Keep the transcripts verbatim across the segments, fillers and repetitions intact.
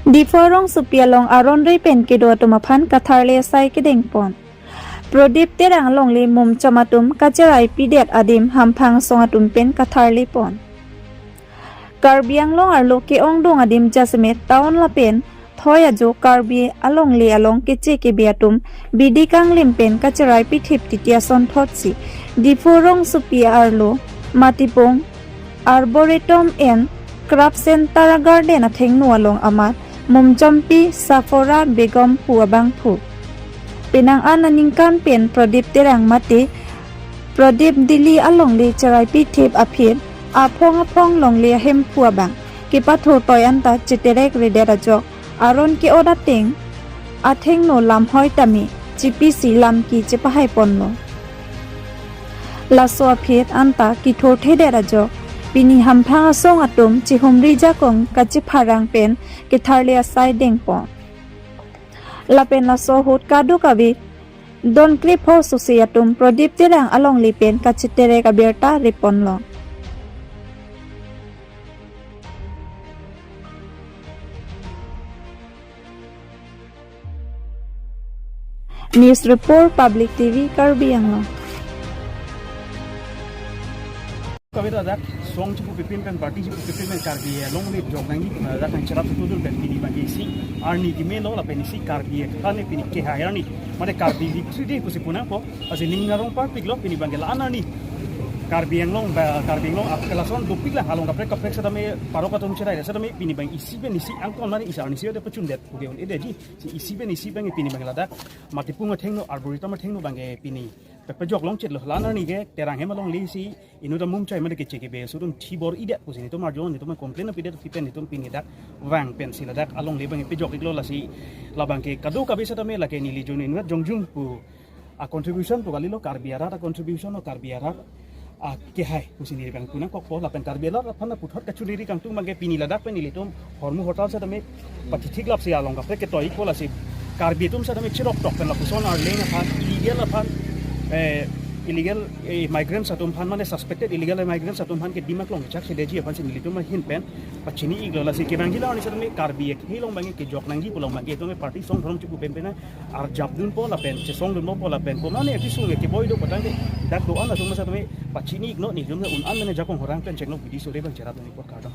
Diphu rongsopi along aron re pen kedo atum aphan katharli asai kedengpon. Prodip Terang alongle mumchom atum kacheraipidet adim hamphang asong atum pen katharlipon. Karbi Anglong arlo ke-ongdung adim jasemet town lapen thoi ajo Karbi alongle along keche kebe atum bidi kanglim pen kacherai pithip titi asonthotsi Diphu rongsopi arlo Matipung Arboretum and Craft Center garden athengno along amat mumchompi Safora Begum pu abangphu. Penang an aningkan pen Prodip Terang mate Prodip Dili alongle cherai pithip aphi aphong aphong longle ahemphu abang kepathu toi anta cheterek redet ajok aron ke-ot ateng athengno lamhoi tame chipisi lamki chepahaiponlo. Laso aphi anta kithorthedet ajok pini hamphang asong atum chihumri jakong kachepharang pen ketharli asai dengpon. Lapen laso ahut kadokave don krepho susi atum Prodip Terang alongle pen kacheterek abirta reponlo. News Report, Public T V, Karbi Anglong. Kami ladak song chepupipin pen party chepupipin pen Karbi alongle jok nangji pu ladak nangcherap setuju pen pini abangke isi arni kemelo lapen isi Karbi kane pini kehai arni. Mane Karbi Victory Day pusi punangpo, lasi ning arong parpiklo pini abangke la-an arni. Karbi Anglong ba Karbi Anglong ap kelason dopik la along kaprek kaprek setame parok atum cherai setame pini abang isi pen isi angkon mane isi arni isi ode pachundet puke un-edetji. Si isi pen isi abang pini abang ladak Matipung athengno Arboretum athengno abangke pini pepejok longchetlo, la-an arni ke Terang hem alongle si inut amumchai mate keche kebe aso atum thibor-idet pusi netum arjon netum complain pidet aphi pen netum pini dak vang pensi ladak alongle abang pejok-iklo lasi labangke kadokave setame lake neli jun inut jongjung pu a contribution pu kalilo, Karbi arat a contribution o Karbi arat akehai pusi neli abang punangkokpo lapen Karbi arat aphan puthot kachiningri kangtung abangke pini ladak pen nelitum hormu hotel setame pathithik lapsi along kaprek ketoi-ikpo lasi Karbi atum setame chiroktok pen lapuson Arleng aphan illegal aphan eh, illegal eh, migrants atum aphan mane suspected illegal migrants atum aphan ke Dima Klong chak sedetji aphansi nelitum ahin pen pachini-iklo lasi kevangji la-an setame Karbi akhei along abangke kejok nangji pu along abangke itum party song thorong chipu pen pen arjapdunpo lapen chesongdunpo lapen komane kesung ke boi do patang ke dak do-an asung masa tame pachini-iknon nelitum un-an mane jakong horang pen chengno bidi sore abang cherapdun-ikpo kardom.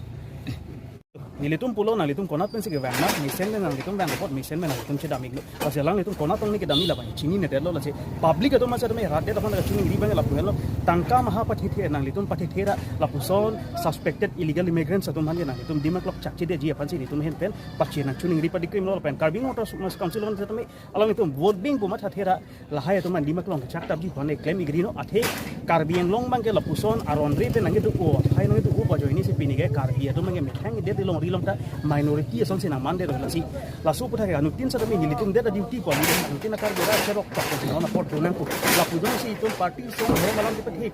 Nelitum pulo nanglitum konat pensi kevang ma, mesen pen nanglitum vang apot mesen pen nanglitum chedam-iklo. Lasi alanglitum konat tong ni kedam-ik labang chininedetlo lasi public atum masa tame rat det aphan kachiningri abang lapu helo. Tangka maha pathethe nanglitum pathethe ra lapuson suspected illegal immigrants atum aphan nanglitum Dima Klong chak chedetji aphansi nelitum ahin pen pachini nangchiningri padikrimlo lapen Karbi Anglong Autonomous Council aphan setame alanglitum vote bing pu mathathe ra lahai atum an Dima Klong chak tapji aphan klem-ik rino athe Karbi Anglong abangke lapuson aron re pen nangkedo-o aphai nangkedo-o ajoine si pini ke Karbi atum abangke methang det longri long ta minority asonsi nangmandetlo lasi laso aputhak ke anuttin setame nelitum det a duty pu nelitum anuttin a Karbi arat cheroktok non apor donangpo lapu donsi itum party song hem alam chepathe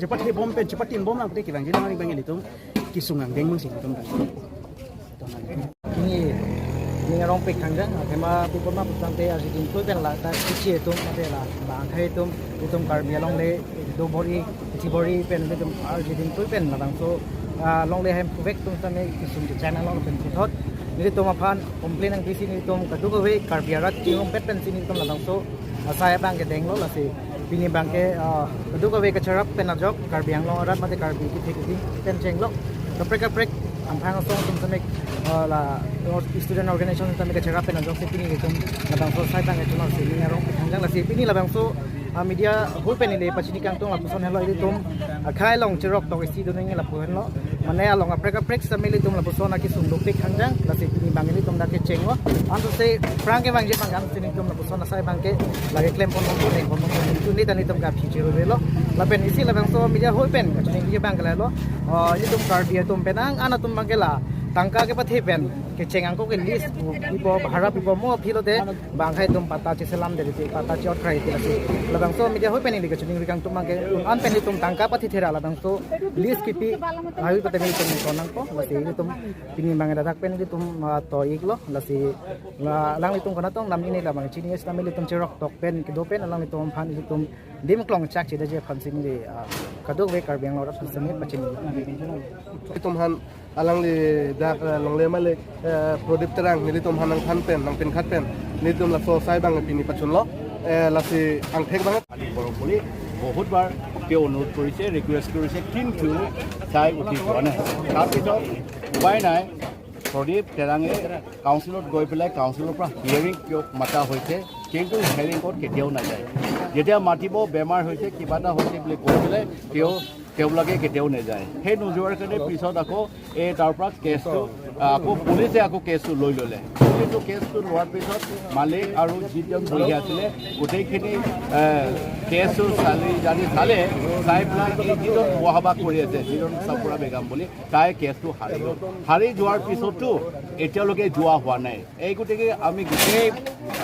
chepathebom pen chepatinbom lang pute kevangji la-an abang nelitum kesung angdeng mungsi itum. Pini ning arongpik thangjang, athema pipon ma putangte arjidin tui pen la ta kichi atum mate la bang akhei atum itum Karbi alongle do bor-i, kichi bor-i pen itum arjidin tui pen labangso ah, longle hem puvek atum tame kisung di channel long pen puthot nelitum aphan complain nangpisi nelitum kadokave Karbi arat chingrumpet pensi nelitum labangso asai abangke denglo lasi pini abangke ah, kadokave kacherap pen ajok Karbi Anglong arat mate Karbi kethe keding pen chenglok kaprek kaprek hamphang asong atum tame ah, la student organization tame kacherap pen ajok si pini itum labangso asai abangke chunarsi ning arongpik thangjang lasi pini labangso ah, media ahoi pen neli pachini kangtung lapuson helo itum akhei along cheroktok isi do nangji lapu henlo. Mane along kaprek kaprek setame ilitum lapuson akesung dopik thangjang lasi pini abang ilitum dak kechenglo. Ansi phrang kevangji abang ansi nelitum lapuson asai abangke lake klempon pon pon pon pon pon tuni ta nelitum kaphi chirurelo. Lapen isi labangso media ahoi pen kachiningri abangke lalo. Ah, ilitum Karbi atum penang an atum abangke la tangka kepathe pen kecheng angkok ke list pu pipo bhara pipo mo aphi lote bang akhei atum patta cheselamdet ti patta che-ot krai ti lasi. Labangso media ahoi pen neli kachiningri kangtung abangke an pen itum tangka pathethe ra labangso list kipi ahoi pate itum konangpo lasi itum pini abang ladak pen itum ah, toi-iklo lasi la alanglitum konat tong namni ne labang chini es namni itum cheroktok pen kedo pen alanglitum aphan itum Dima Klong chak chedetji aphansi neli ah, kadokave Karbi Anglong arat aphan setame pachini. Itum aphan Alangli dak, eh, longle malik, eh, Prodip Terang nelitum aphan nangthan pen, nangpinkhat pen, nelitum laso asai abang pini pachunlo, eh, lasi angthek abang. Ali Borok Boli বহুতবাৰ তেওঁ অনুৰোধ কৰিছে, ৰিকুৱেষ্ট কৰিছে, কিন্তু তাই উঠি যোৱা নাই। তাৰপিছত উপায় নাই, প্ৰদীপ তেৰাঙে কাউন্সিলত গৈ পেলাই কাউন্সিলৰ পৰা হিয়াৰিং কিয় মাতা হৈছে, কিন্তু হিয়াৰিঙত কেতিয়াও নাযায়। যেতিয়া মাতিব, বেমাৰ হৈছে, কিবা এটা হৈছে বুলি কৈ পেলাই তেওঁ, তেওঁবিলাকে কেতিয়াও নাযায়। সেই নোযোৱাৰ কাৰণে পিছত আকৌ এই তাৰ পৰা কেছটো, আহ, আকৌ পুলিচে আকৌ কেছটো লৈ ল'লে। পুলিচে কেছটো লোৱাৰ পিছত মালিক আৰু যিজন বহি আছিলে, গোটেইখিনি, আহ, কেছটো চালি জাৰি চালে, চাই পেলাই এই যিজন মহাবাস কৰি আছে, যিজন চাপুৰা বেগম বুলি, তাই কেছটো হাৰি গ'ল। হাৰি যোৱাৰ পিছতো এতিয়ালৈকে যোৱা হোৱা নাই। এই গতিকে আমি গোটেই,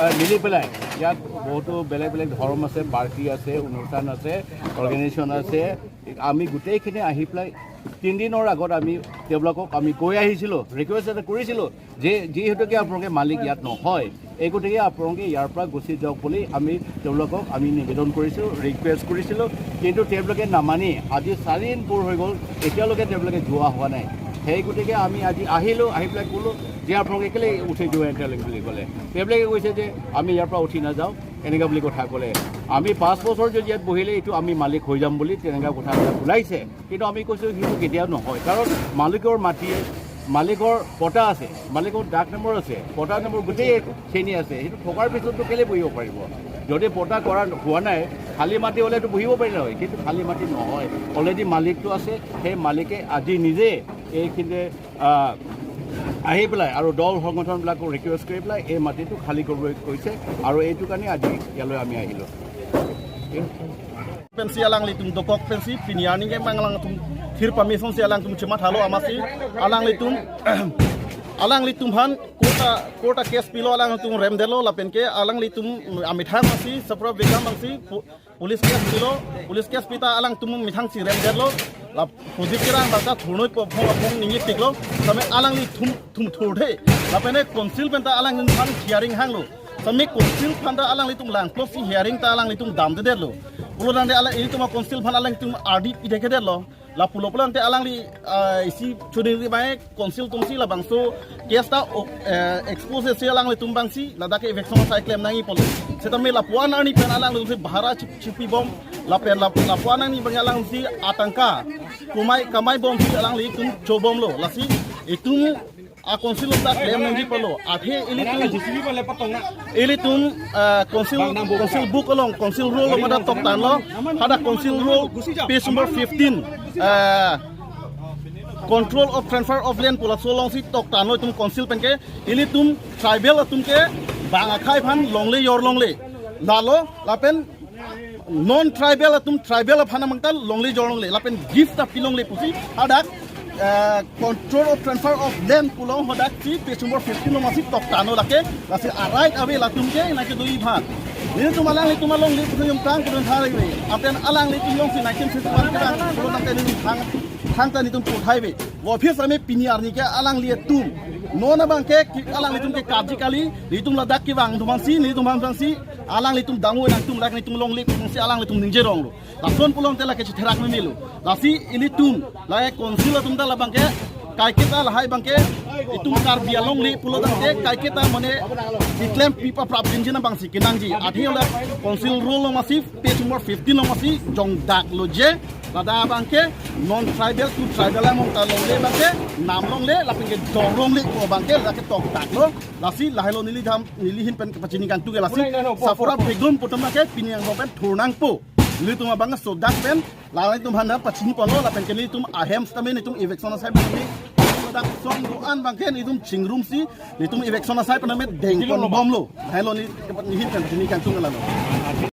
আহ, মিলি পেলাই ইয়াত বহুতো বেলেগ বেলেগ ধৰ্ম আছে, পাৰ্টি আছে, অনুষ্ঠান আছে, অৰ্গেনাইজেশ্যন আছে। আমি গোটেইখিনি আহি পেলাই তিনিদিনৰ আগত আমি তেওঁলোকক আমি কৈ আহিছিলোঁ, ৰিকুৱেষ্ট এটা কৰিছিলোঁ যে যিহেতুকে আপোনালোকে মালিক ইয়াত নহয়, এই গতিকে আপোনালোকে ইয়াৰ পৰা গুচি যাওক বুলি আমি তেওঁলোকক আমি নিবেদন কৰিছোঁ, ৰিকুৱেষ্ট কৰিছিলোঁ। কিন্তু তেওঁলোকে নামানি আজি চাৰিদিন পূৰ হৈ গ'ল, এতিয়ালৈকে তেওঁলোকে যোৱা হোৱা নাই। সেই গতিকে আমি আজি আহিলোঁ, আহি পেলাই ক'লোঁ যে আপোনালোকে কেলৈ উঠি যোৱা নাই বুলি ক'লে। তেওঁলোকে কৈছে যে আমি ইয়াৰ পৰা উঠি নাযাওঁ, এনেকুৱা বুলি কথা ক'লে। আমি পাঁচ বছৰ যদি ইয়াত বহিলে এইটো আমি মালিক হৈ যাম বুলি তেনেকুৱা কথা এটা ওলাইছে। কিন্তু আমি কৈছোঁ সেইটো কেতিয়াও নহয়, কাৰণ মালিকৰ মাটি, মালিকৰ পটা আছে, মালিকৰ ডাক নম্বৰ আছে, পটা নম্বৰ গোটেইখিনি আছে। সেইটো থকাৰ পিছততো কেলে বহিব পাৰিব? যদি পটা কৰা হোৱা নাই, খালী মাটি হ'লেতো বহিব পাৰিলে হয়, কিন্তু খালী মাটি নহয়, অলৰেডি মালিকটো আছে। সেই মালিকে আজি নিজে এইখিনিতে, আহ, আহি পেলাই আৰু দল সংগঠনবিলাকক ৰিকুৱেষ্ট কৰি পেলাই এই মাটিটো খালী কৰিবলৈ কৈছে আৰু এইটো কাৰণে আজি ইয়ালৈ আমি আহিলোঁ। Pensi alanglitum dokok pensi pini arni ke manglang tum thir permission si alangtum chemathalo amatsi alanglitum alanglitum aphan court a court a case pilo, alanglitum remdetlo lapen ke alanglitum amethang amatsi Sapra Begum amatsi pu- police case pilo, police case pita alangtum methang si remdetlo, la Prodip Terang bata thurnoi po phong phong ningje tiklo, tame alanglitum thum thurthe, lapen e council penta alanglitum aphan hearing hanglo. Tame council aphan ta alanglitum langplot si hearing ta alanglitum damdedetlo. Pulo tangte alang ilitum a council aphan alanglitum ardi pithekthedetlo. Lapulo pulo tangte alangli, ah, isi chuding ri bai council atumsi labangso case ta o, eh, expose si alanglitum abangsi ladak ke eviction asai klem nangji pulo. Setame lapu-an arni pen alanglitumsi bahara chip- chipibom lapen lap- lapu-an arni abang alangsi atangka kumai kamai bomsi alanglitum chobomlo. Lasi itum a council ta klem nangji pulo. Athe ilitum ilitum, ah, council council book along, council rule along ada toktanlo. Ada council rule page number fifteen, ah, control of transfer of land pu laso alongsi toktanlo itum council pen ke. Ilitum tribal atum ke bang akhei aphan longle jor longle, lalo lapen non tribal atum tribal aphan amangtal longle jor longle lapen gift ta pilongle pusi hadak, eh, control of transfer of land pu along hadaksi page number fifteen along amatsi toktanlo lake. Lasi a-right ave latum ke nake dui aphan. Nelitum alanglitum alongle pusi yong tang kudun thar ave. Apen alanglitum jongsi nineteen sixty-one ke pulo tangte nelitum thang thangta nelitum puthai ave. Office ame pini arni ke alanglitum non abang ke ki- alanglitum ke karji kali, nelitum ladak kevang atum aphansi, nelitum aphansi alanglitum dangu nangtum lak nelitum longle pusi alanglitum ningje ronglo. Lason pulo tangte lake chitherak memelo. Lasi ilitum lake council atum ta labang ke kaiketa lahai abang ke itum Karbi alongle pulo tangte kaiketa mane iklem pipa prap jinjin abangsi kenangji. Athe la council rule along amatsi page number fifteen along amatsi jongdaklo je ladak abang ke non tribal to tribal among ta longle abang ke nam longle lapen ke dor longle ko abang ke ladak ke tokdaklo. Lasi lahelo neli dam neli ahin pen kepachini kangtung ke lasi Sapra Begum pu atum ke pini angbong pen thur nangpo. Nelitum abang sodak pen latum aphan pachini ponlo lapen ke nelitum ahem setame nelitum eviction asai pen neli ladak song do-an abang ke nelitum chingrumsi nelitum eviction asai pen name deng ponbomlo. Lahelo neli ahin pen kepachini kangtung ke lalo.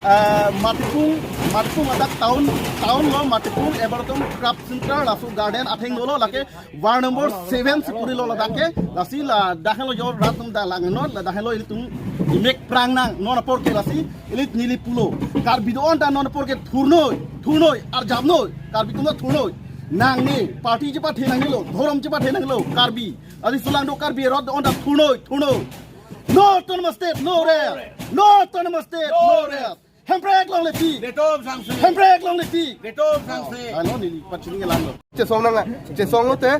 Ah, Matipung, Matipung ladak town, town lo Matipung, ebar atum craft center laso garden atheng dolo lake ward number seven si puri lo ladak ke. Lasi ladak helo jor rat atum da langnon, ladak helo ilitum imek prang nang non apor ke lasi ili neli pulo. Karbi do-an ta non apor ke thurnoi, thurnoi, arjapnoi, Karbi atum ta thurnoi. Nangne, party chepathe nangnelo, dhorom chepathe nangnelo, Karbi. Adi sulang do Karbi rat do-an ta thurnoi, thurnoi. No autonomous state, no rest. No autonomous state, no rest. Hemprek longle pik. Netum sangsi. Hemprek longle pik. Netum sangsi. Ano neli pachini ke langlo. Chesong nang, chesong lote.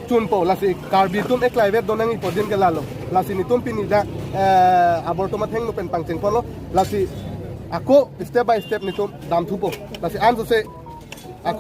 chunpo, lasi Karbi atum eklai vet donang ipo din ke lalo. Lasi netum pini dak, eh, abortum athengno pen pangcheng ponlo. Lasi ako step by step netum damthupo. Lasi ansose